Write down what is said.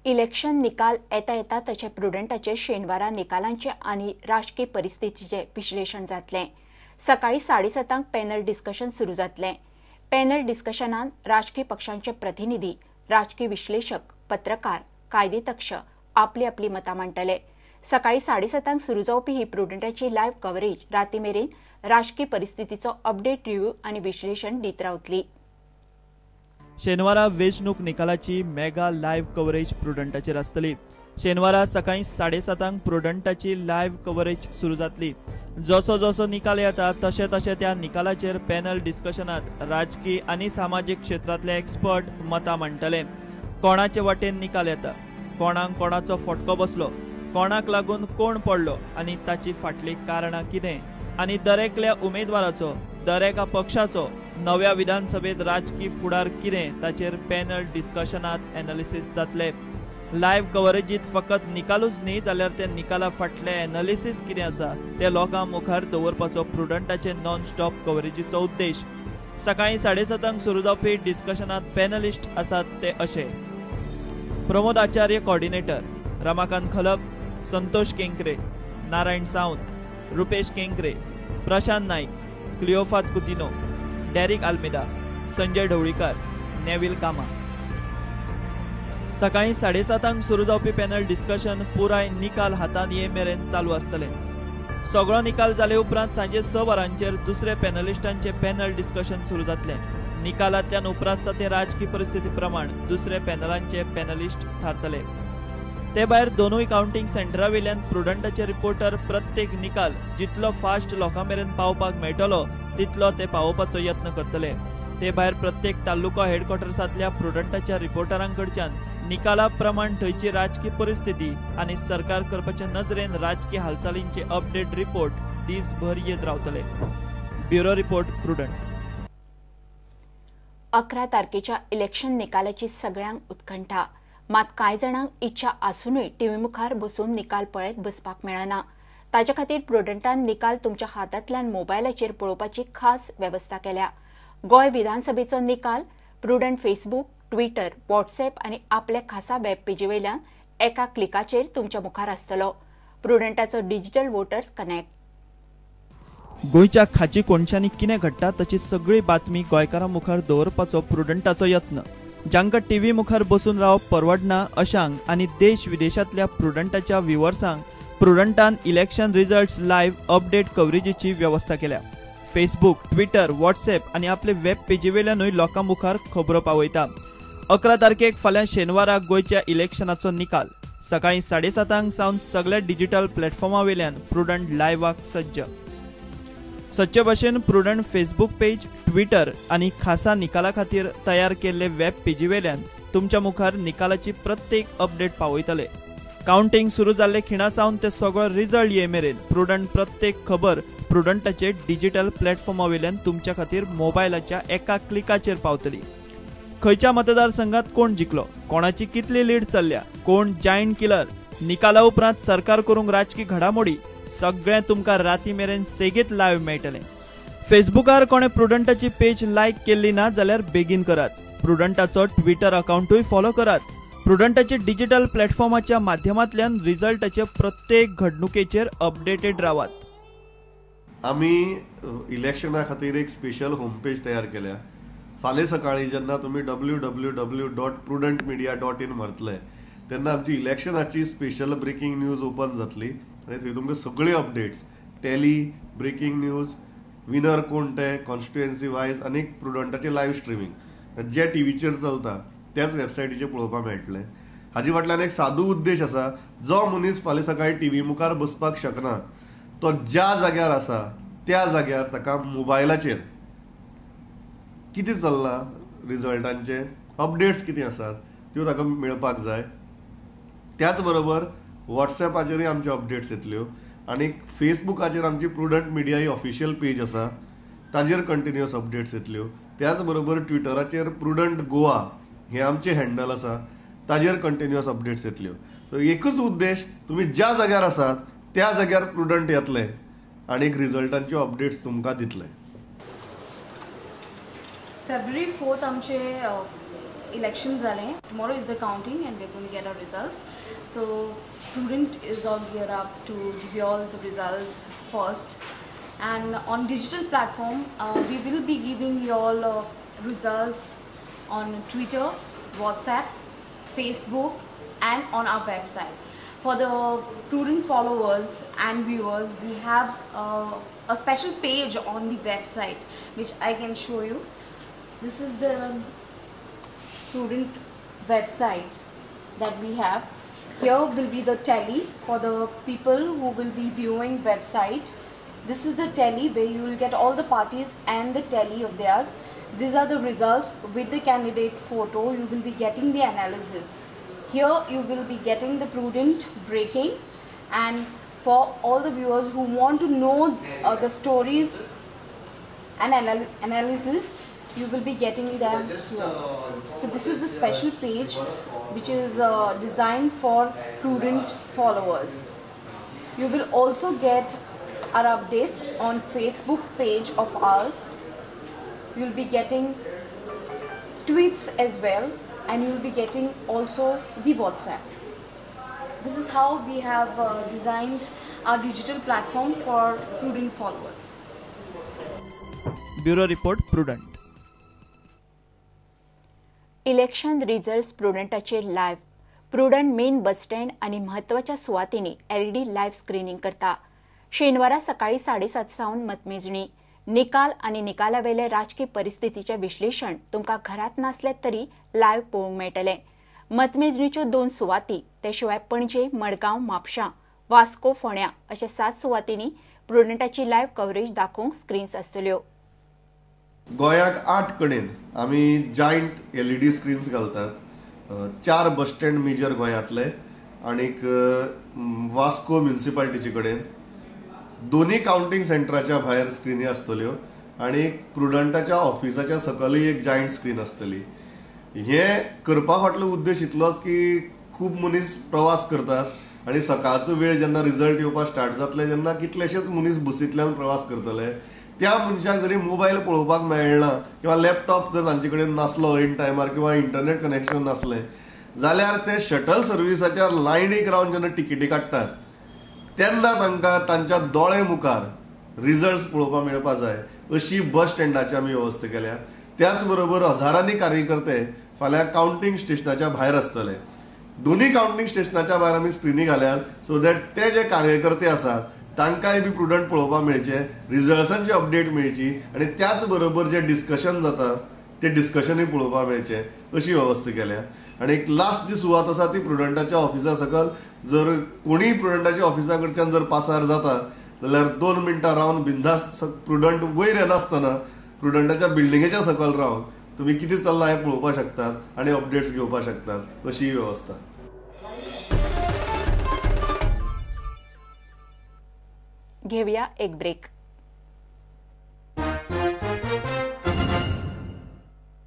Election निकाल येता येता तशें प्रुडंटाचेर शेनवारा निकालांचे आनी राजकी परिस्थितीचें विश्लेशण जातलें. सकाळी 7:30 पॅनल डिस्कशन सुरू जातलें. पॅनल डिस्कशनान राजकी पक्षांचे प्रतिनिधी, राजकी विश्लेशक, पत्रकार, कायदेतक्ष आपली आपली मतां मांडटले. सकाळी 7:30 सुरू जावपी ही प्रुडंटाची लायव्ह कव्हरेज राती मेरेन राजकी परिस्थितीचो अपडेट, रिव्ह्यू आनी विश्लेशण दीत रावतली. शेनवारा वेंचणूक निकालाची मेगा लायव्ह कव्हरेज प्रुडंटाचेर आसतली. शेनवारा सकाळी 7:30 प्रुडंटाची लायव्ह कव्हरेज सुरू जातली. जसो जसो निकाल येता तशें तशें त्या निकालाचेर पॅनल डिस्कशनात राजकी आनी सामाजीक क्षेत्रांतले एक्सपर्ट मतां मांडटले. कोणाचे वाटेन निकाल येता, कोणाक कोणाचो फटको बसलो, कोणाक लागून कोण पडलो आनी ताची फाटली कारणां कितें आनी दरेकल्या उमेदवाराचो, दरेका पक्षाचो नव्या विधानसभेत राजकी फुडार कितें ताचेर पॅनल डिस्कशनात एनालिसीस जातले. लायव्ह कव्हरेजीत फकत निकालूच न्ही जाल्यार ते निकाला फाटले एनालिसीस कितें आसा ते लोकां मुखार दवरपाचो प्रुडंटाचे नॉन स्टॉप कव्हरेजीचो उद्देश. सकाळी 7:30 सुरू जावपी डिस्कशनात पॅनलिस्ट आसात ते अशे: प्रमोद आचार्य कॉर्डिनेटर, रमाकांत खलप, संतोष केंकरे, नारायण सावंत, रुपेश केंकरे, प्रशांत नाईक, क्लिओफात कुतिनो, डॅरिक आल्मेदा, संजय ढवळीकर, नेविल कामा. सकाळी 7:30 सुरू जावपी पॅनल डिस्कशन पुराय निकाल हातांत ये मेरेन चालू आसतलें. सगळो निकाल जाले उपरांत सांजे 6 वरांचेर दुसरे पॅनलिस्टांचे पॅनल डिस्कशन सुरू जातलें. निकालांतल्यान उप्रासता ते राजकी परिस्थिती प्रमाण दुसरे पॅनलांचे पॅनलिस्ट थारतले. ते भायर दोनूय कावंटींग सेंटरा वयल्यान प्रुडंटाचे रिपोर्टर प्रत्येक निकाल जितलो फास्ट लोकां मेरेन पावपाक मेळटलो तितलो ते पावोवपाचो यत्न करतले. ते भायर प्रत्येक तालुको हेडक्वॉर्टर्सांतल्या प्रुडंटाच्या रिपोर्टरांकडच्यान निकाला प्रमाण थंयची राजकी परिस्थिती आनी सरकार करपाच्या नजरेन राजकी हालचालींचे अपडेट रिपोर्ट दीसभर येत रावतले. Bureau report, Prudent. 11 तारखेच्या इलेक्शन निकालाची सगळ्यांक उत्कंठा. मात कांय जाणांक इच्छा आसूनय टीव्ही मुखार बसून निकाल पळयत बसपाक मेळना. ताजे खातीर प्रुडंटान निकाल तुमच्या हातांतल्यान मोबायलाचेर पळोवपाची खास वेवस्था केल्या. गोंय विधानसभेचो निकाल प्रुडंट फेसबूक, ट्विटर, व्हॉट्सएप आनी आपल्या खासा वेब पेजी वयल्यान एका क्लिकाचेर तुमच्या मुखार आसतलो. प्रुडंटाचो डिजिटल वोटर्स कनेक्ट. गोंयच्या खाची कोनशांनी कितें घडटा ताची सगळी बातमी गोंयकारां मुखार दवरपाचो प्रुडंटाचो यत्न. जांकां टीव्ही मुखार बसून रावप परवडना अशांक आनी देश विदेशांतल्या प्रुडंटाच्या व्युवर्सांक प्रुडंटान इलेक्शन रिजल्ट्स लायव्ह अपडेट कव्हरेजीची वेवस्था केल्या. फेसबूक, ट्विटर, व्हॉट्सएप आनी आपले वेब पेजीवेल्यानूय लोकां मुखार खबरो पावयता. 11 तारखेक फाल्यां शेनवारा गोंयच्या इलेक्शनाचो निकाल. सकाळी 7:30 सावन सगळ्या डिजिटल प्लॅटफॉर्मा वयल्यान प्रुडंट लायव्हाक सज्ज. सदचे भाशेन प्रुडंट फेसबूक पेज, ट्विटर आनी खासा निकाला खातीर तयार केल्ले वेब पेजीवेल्यान तुमच्या मुखार निकालाची प्रत्येक अपडेट पावयतले. कावंटींग सुरू जाल्ले खिणा सावन ते सगळो रिजल्ट ये मेरेन प्रुडंट प्रत्येक खबर प्रुडंटाचे डिजिटल प्लॅटफॉर्मा वयल्यान तुमच्या खातीर मोबायलाच्या एका क्लिकाचेर पावतली. खंयच्या मतदारसंघात कोण जिखलो, कोणाची कितली लीड चल्ल्या, कोण जायंट किलर, निकाला उपरांत सरकार करूंक राजकी घडामोडी सगळें तुमकां राती मेरेन सेगीत लायव्ह मेळटलें. फेसबुकार कोणें प्रुडंटाची पेज लायक केल्ली ना जाल्यार बेगीन करात. प्रुडंटाचो ट्विटर अकावंटूय फॉलो करात. प्रुडंटाचे डिजिटल प्लॅटफॉर्माच्या माध्यमांतल्यान रिजल्टाचे प्रत्येक घडणुकेचेर अपडेटेड रावात. आमी इलेक्शना खातीर एक स्पेशल होम पेज तयार केल्या. फाल्यां सकाळी जेन्ना तुमी www.prudentmedia.in मारतले तेन्ना आमची इलेक्शनाची स्पेशल ब्रेकिंग न्यूज ओपन जातली आनी थंय तुमकां सगळी updates, tally, breaking news, winner कोण ते कॉन्स्टिट्युएन्सी वायज आनी प्रुडंटाचे लायव्ह स्ट्रिमींग जे टीव्हीचेर चलता त्याच वेबसायटीचेर पळोवपाक मेळटलें. हाजे फाटल्यान एक सादू उद्देश आसा, जो मनीस फाल्यां सकाळी टीव्ही मुखार बसपाक शकना तो ज्या जाग्यार आसा त्या जाग्यार ताका मोबायलाचेर कितें चल्लां, रिजल्टांचे अपडेट्स कितें आसात त्यो ताका मेळपाक जाय. त्याच बरोबर वॉट्सएपाचेरूय आमच्यो अपडेट्स येतल्यो आनी फेसबुकाचेर आमची प्रुडंट मिडिया ही ऑफिशियल पेज आसा ताजेर कंटिन्युअस अपडेट्स येतल्यो. त्याच बरोबर ट्विटराचेर प्रुडंट गोवा हें आमचें हँडल आसा ताजेर कंटिन्युअस अपडेट्स येतल्यो. सो एकूच उद्देश, तुमी ज्या जाग्यार आसात त्या जाग्यार प्रुडंट येतले आनी रिजल्टांच्यो अपडेट्स तुमकां दितले. फेब्रुवारी 4 आमचे इलेक्शन जालें. Tomorrow is the counting and we are going to get our results. So Prudent is all geared up to give you all the results first. And on digital platform, we will be giving you all results on Twitter, WhatsApp, Facebook and on our website. For the Prudent followers and viewers, we have a special page on the website which I can show you. This is the Prudent website that we have. Here will be the tally for the people who will be viewing website. This is the tally where you will get all the parties and the tally of theirs. These are the results with the candidate photo. You will be getting the analysis. Here you will be getting the Prudent breaking, and for all the viewers who want to know the stories and analysis, you will be getting them here. So this is the special page which is designed for Prudent followers. You will also get our updates on Facebook page of ours. You will be getting tweets as well, and you will be getting also the WhatsApp. This is how we have designed our digital platform for Prudent followers. Bureau Report, Prudent. Election results प्रुडंटाचेर live. Prudent main bus stand आनी म्हत्वाच्या सुवातींनी LED live screening करता. शेनवारा सकाळी 7:30 सावन मतमेजणी, निकाल आनी निकालावेले राजकी परिस्थितीचें विश्लेशण तुमकां घरांत नासले तरी लायव्ह पळोवंक मेळटलें. मतमेजणीच्यो 2 सुवाती, ते शिवाय पणजे, मडगांव, म्हापशां, वास्को, फोंड्या अशा 7 सुवातींनी प्रुडंटाची लायव्ह कव्हरेज दाखोवंक स्क्रीन्स आसतल्यो. गोंयाक 8 कडेन आमी जायंट एलईडी स्क्रीन्स घालतात. 4 बस स्टँड मेजर गोंयांतले आनीक वास्को म्युनिसिपालिटीचे कडेन दोन्ही कावंटींग सेंटराच्या भायर स्क्रिनी आसतल्यो आनी प्रुडंटाच्या ऑफिसाच्या सकलय एक जायंट स्क्रीन आसतली. हे करपा फाटलो उद्देश इतलोच की खूब मनीस प्रवास करतात आनी सकाळचो वेळ जेन्ना रिजल्ट येवपाक स्टार्ट जातले तेन्ना कितलेशेच मनीस बसींतल्यान प्रवास करतले. त्या मनशाक जरी मोबायल पळोवपाक मेळना किंवा लॅपटॉप जर तांचे कडेन नासलो इन टायमार किंवा इंटरनेट कनेक्शन नासलें जाल्यार ते शटल सर्विसाच्या लायनीक रावन जेन्ना टिकेटी काडटात तेन्ना तांकां तांच्या दोळे मुखार रिजल्ट्स पळोवपाक मेळपाक जाय अशी बस स्टँडाची आमी वेवस्था केल्या. त्याच बरोबर हजारांनी कार्यकर्ते फाल्यां कावंटींग स्टेशनाच्या भायर आसतले. दोन्ही कावंटींग स्टेशनाच्या भायर आमी स्क्रिनी घाल्यात सो that ते जे कार्यकर्ते आसात तांकांय बी प्रुडंट पळोवपाक मेळचें, रिजल्ट्सांची अपडेट मेळची आनी त्याच बरोबर जें डिस्कशन जाता तें डिस्कशनूय पळोवपाक मेळचें अशी वेवस्था केल्या. आनी एक लास्ट जी सुवात आसा ती प्रुडंटाच्या ऑफिसा सकल जर कोणीय प्रुडंटाच्या ऑफिसा कडच्यान जर पासार जाता जाल्यार 2 मिनटां रावन बिंदास्त प्रुडंट वयर येनासतना प्रुडंटाच्या बिल्डिंगेच्या सकल रावन तुमी कितें चल्लां हें पळोवपाक शकतात आनी अपडेट्स घेवपाक शकतात अशी वेवस्था. घेवया एक ब्रेक.